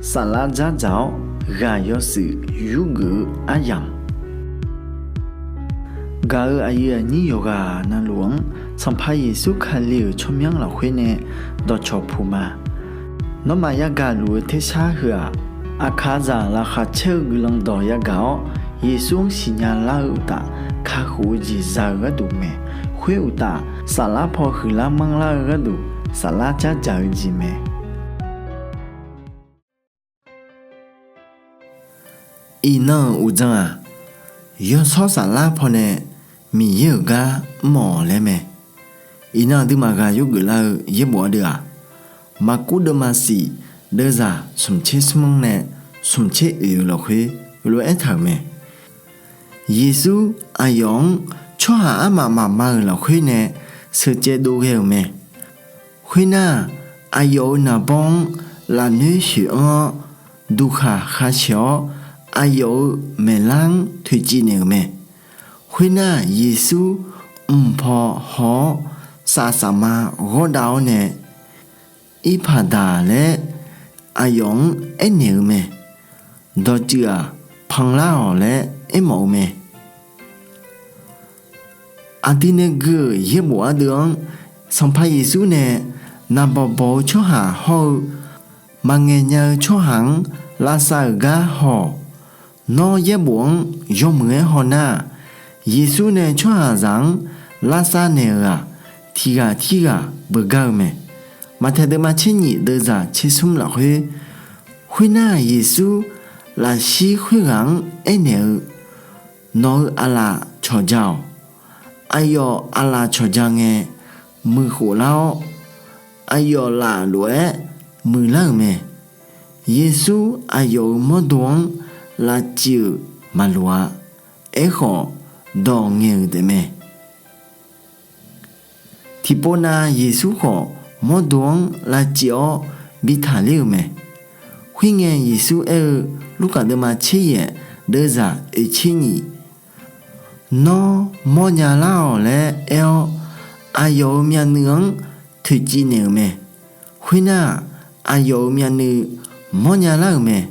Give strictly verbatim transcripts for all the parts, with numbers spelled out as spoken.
Saflar dzardzaq-awr ghaq yawshuif yurgeuf-eu aryamq, gaq-euq aqyuif aqnyir yawqghaq navluf-anr Sanqpaq Yeqsur Kali-euq tsawrmyanr lafkhoer nae dawqcawq puq ma. Nawmaf yagaq luf-eu tersar heu-aq, aqkaqzaq laqkhaq caer-eu guiqlanq dawq yagaq-awr, Yeqsur-anr siqnya lar-eu uqtaf, kakhof-eu jeq za-eu gharduq mae. Khoer uqtaf, saflar paw huiqlar manrlar-eu gharduq, saflar dzardzaq-eu jeq mae. Iqnan-euq uqdzan-aq, yawshawr saflar pawnae Miqyaer-euq gar mr-awq laer mae. Iqnan aqduimaf ghaq yurgeuf lar-eu yaerbof ardeuv-aq, Maqkuv deuvma shif deuvzaq smqtser smr nae smqtser oeq-eu lafkhoer lof-aer aertaq-euq mae. Yeqsur aqyawf-anr tsawrhaq armaf mafma-euq lafkhoer nae sheuqcaev dov ghae-euq mae. Khoernar-aq, aqyawf-euq naqbawr-anr lafnoer shoeqanr-awr, duqkhaq khashaeq-awr, aqyawf-euq maeqlar-anr toeqciv naeq-euq mae. Khoernar-aq, Yeqsur mq paw haw-awr, saf safma ghawrdav-awr nae, Irpaqdaq laer aqyawf-anr aernaeq-eu mae. Dawqtsuif-aq, panlar-awq laer aermawf-eu mae. Aqdui nae gui-euq yaerbof ardeuv-anr, Sanqpaq Yeqsur nae naqbawq bawq-eu tsawrhaq hawr-eu maqngaeq nya-eu tsawrhaq-anr lavsav-euq gar haw-awq. Nawr yaerbof-anr yawmuiq-aer hawnar-aq, Yeqsur nae tsawrhaqzaq-anr lavsav naeq-euq-aq, tiqghaq tirghaq beugar-eu mae. Maqtaeq deuvma tser nyif deuvzaq tser smr lafkhoer, khoernar-aq, Yeqsur lafshir khoerghaq-anr aernaeq-eu, Nawq-eu aqlaf cawqja-awq. Aqyawf aqlaf cawqja ngae, muiqkhof lar-awr, aqyawf laf lof-aer muiqlar-euq mae. Yeqsur aqyawf-euq mawrdo-anr lavcif-euq maqloq-a. Aerkhawf, dawq ngaeq-euq taefmae. Tiqpov nav Yeqsur khawf mawrdo-anr lavcif-awr bi taqler-euq mae. Khoerngae, Yeqsur aer-eu, Lurkaf deuvma tser yaef deuvzaq oeq tser nyif, Nawr mawrnya lar-awq laer aer-awr, aqyawf-euq myavnuiv-anr toeqciv naeq-euq mae. Khoernar-aq, aqyawf-euq myavnuiv mawrnya lar-euq mae.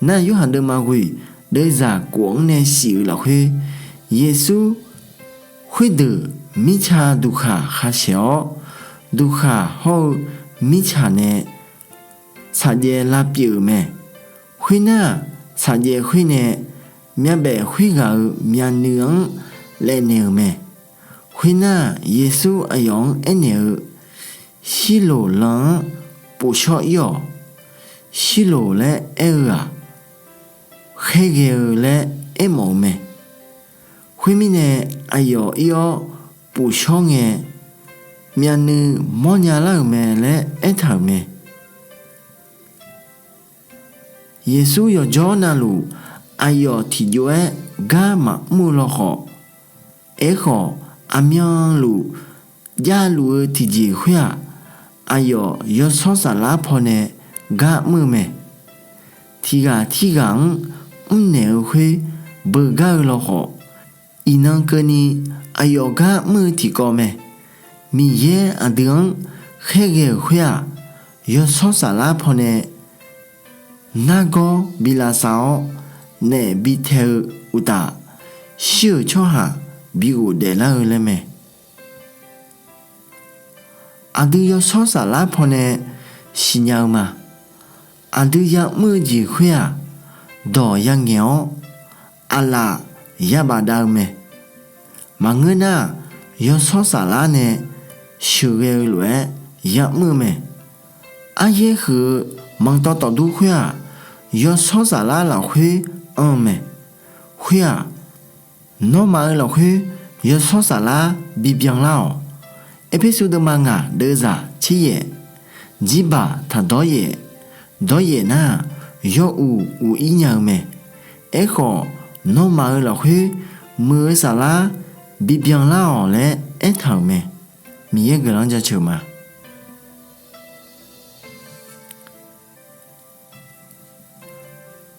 Nar, Yorhaq deuvma ghoeq deuvzaq kof-anr nae shif-eu lafkhoer, Yeqsur khoerdeuq mirtsa duqkhaq khashaeq-awr, duqkhaq hawr-eu mirtsaq nae saqjaev lavpyeuf-euq mae. Khoernar-aq, saqjaev khoer nae myavbaef khoerghaq-euq myavnuiv-anr laevnaeq-euq mae. Khoernar-aq, Yeqsur aqyawf-anr aernaeq-eu, Shirloq lan-anr pufshawr ir-awq. Shirloq laer aer-eu-aq, khaerghae-eu laer aermawf-eu mae. Khoermirnae, aqyawf ir-awr pufshawr ngae, myavnuiv mawrnya lar-euq mae laer aertaq-euq mae. Yeqsur yawqjawr navluf aqyawf tiqjov-aer gar maqmr-eu lawkhawf, aerkhawf, aqmyanluf javluf-eu tiqjeq khoer-aq, aqyawf yawshawr saflar pawnae gar mr-eu mae. Tiqghaq tirghaq-anr mrnaeq-eu khoer beugar-eu lawkhawf, iqnan keuvni aqyawf gar mr-eu tiqkawv mae. Miqyaer aqdui-anr khaerghae-euq khoer-aq, yawshawr saflar pawnae nargawr bi lavsav-awr, naef bi tae-eu uqtaf, shir-euq tsawrhaq bi ghofdaef lar-eu laer mae. Aqdui yawshawr saflar pawnae siqnya-eu ma. Aqdui ya'mr-eu jeq khoer-aq, dawq yangaeq-awr aqlaf yabafdav-eu mae. Maqngeur nar-aq, yawshawr saflar nae sheuqghae-eu lof-aer ya'mr-eu mae. Aryaer huiq-eu manqtawf tawfdur khoer-aq, yawshawr saflar lafkhoer anr-eu mae. Khoer-aq, nawmaf-euq lafkhoer yawshawr saflar bibyan lar-awq. Erpersu deuvma ngaq deuvzaq tser yaef, jirbaq taq dawryaef, dawryaef nar-aq, yawuq uq-ir nya-eu mae. Aerkhawf, nawmaf-euq lafkhoer muiq-eu saflar bibyan lar-awq laer aertaq-euq mae. Miqyaer guiqlanq-anr jaceuq ma.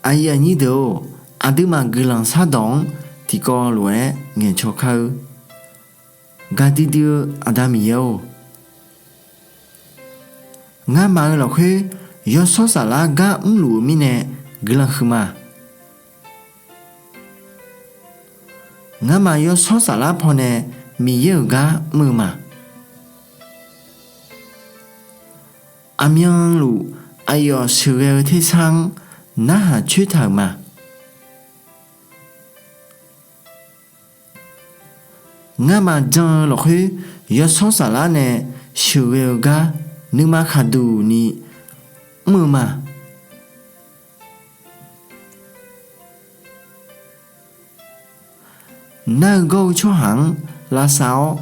Aqyuif aqnyir deuq-or, aqduimaf guiqlanq shardawq-anr tiqkawv lof-aer ngaeqcaw kar-eur. Gaqdui dui-eu Aqda Miqyaer-or, ngamaf-euq lafkhoer Yawshawr Saflar gar mrluf-eu mirnae guiqlanq huiqma. Ngamaf Yawshawr Saflar pawnae Miqyaer-euq gar mr-eu ma. Aqmyanluf aqyawf sheuqghae-eu tersar-anr narhaq coertaq-euq ma. Ngamaf jan-eu lafkhoer Yawshawr Saflar nae sheuqghae-eu gar nuima khaqduq ni mr-eu ma. Nar-eu gawr-eu tsawrhaq-anr lavsav-awr,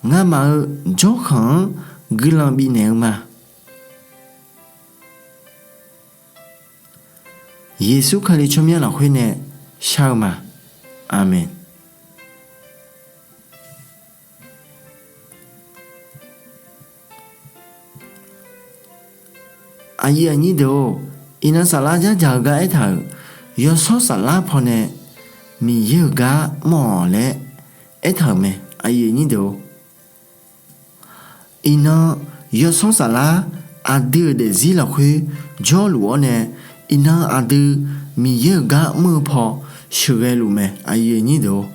ngamaf-eu jawrkhanq-anr guiqlanq bifnaeq-eu ma. Yeqsur Kali tsawrmyanr lafkhoer nae shar-eu ma. Aqmeq. Aqyuif aqnyir deuq-or, iqnan saflar jardzaq-eu gar aertaq-euq, Yawshawr Saflar pawnae Miqyaer-euq gar mr-awq laer aertaq-euq mae. Aqyuif aqnyir deuq-or, iqnan Yawshawr Saflar aqdui-euq daefzir lafkhoer jawrluf-awr nae, iqnan aqdui Miqyaer-euq gar mr-eu paw sheuqghae luf mae. Aqyuif aqnyir deuq-or,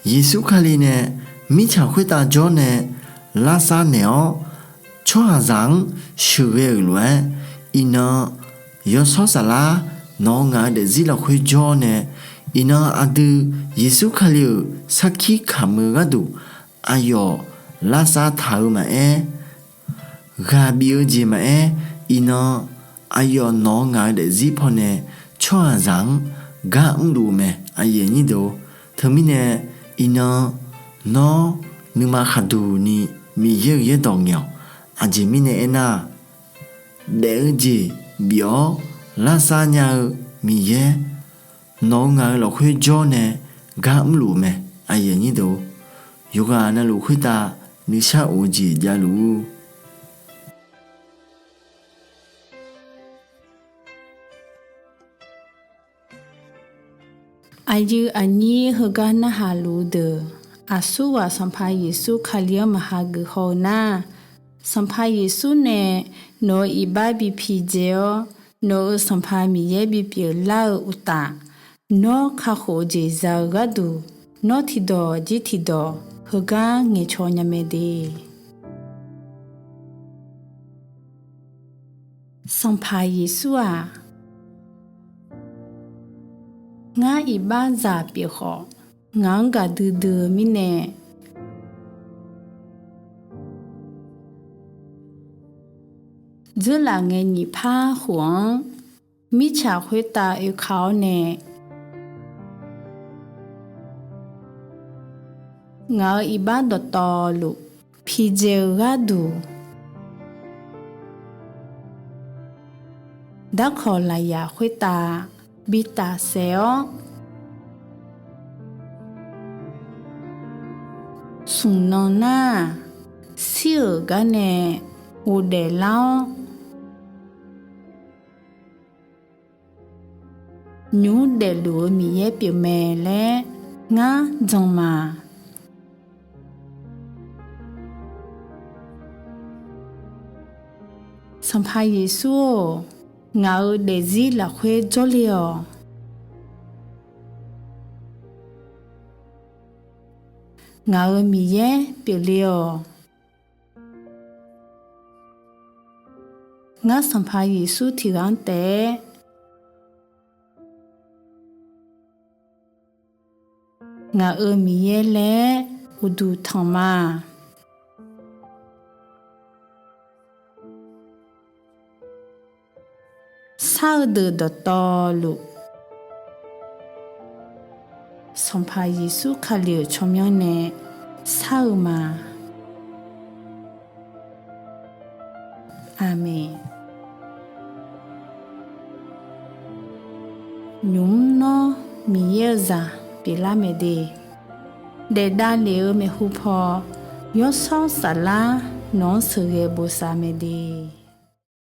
Yeqsur Kali nae mirtsaq khoertav jawr nae lavsav naeq-awr, tsawrhaqzaq-anr sheuqghae-euq lof-aer, iqnan Yawshawr Saflar nawq-eu ngaq-eu daefzir lafkhoer jawr nae, iqnan aqdui Yeqsur Kali-euq sarkir kamq-eu gharduq aqyawf lavsav taq-eu maqaer, ghaq bif-eu jeq maqaer, iqnan aqyawf nawq-eu ngaq-eu daefzir pawnae tsawrhaqzaq-anr gar mrluf-eu mae. Aqyuif aqnyir deuq-or, teumirnae iqnan nawr nuima khaqduq ni Miqyaer-euq yaerdawq ngaeq-awq. Aqjeq mirnae aernar-aq, daef-eu jeq bif-awr lavsav nya-eu Miqyaer nawq-eu ngaq-eu lafkhoer jawr nae gar mrluf-eu mae. Aqyuif aqnyir deuq-or, yawqghaq navluf khoertav nuishar of-eu jeq javluf-ur. Aqyuif aqnyir heugar narhaq luf-eu deuq, aqsurghaq Sanqpaq Yeqsur Kali-anr maqha geuf haw-eu nar, Sanqpaq Yeqsur nae nawq-euq iqbax bi pidzae-awr, nawq-euq Sanqpaq Miqyaer bipyeuf lar-eu uqtaf, nawr kakhof-eu jeq za-eu gharduq, nawr tiqdawq jir tiqdawq heugar ngaeqcaw nya mae de. Sanqpaq Yeqsur-aq, ngar iqbaxzaq pyeuf khawf, ngaq-anr gaqdui dui-eu mirnae, dzeurlaf ngae nyiq par khof-anr mirtsaq khoertav oeka-awr nae, ngaq-euq iqbax dawqtawvluf pidzae-eu gharduq, darkawq lafyaq khoertav bi tafsaef-awr, smq nan nar-aq, shir-euq gar nae ghofdaef lar-awr, nymq mr daefluf-eu Miqyaer pyeufmae laer ngar jan ma. Sanqpaq Yeqsur-or, ngaq-euq daefzir lafkhoer jawrle-awq. Ngaq-euq Miqyaer pyeufle-awq. Ngar Sanqpaq Yeqsur tiqghaq-anr taef-aer ngaq-euq Miqyaer laer uqduq tanq ma. Shar-eu deuq dawqtawvluf, Sanqpaq Yeqsur Kali-euq tsawrmyanr nae shar-eu ma. Aqmeq. Nymq mr nawr Miqyaer-eu zaq pyeuflar mae de. Daef davlef-eu maeqhu paw, Yawshawr Saflar nawq-anr sheuqghae bosav mae de.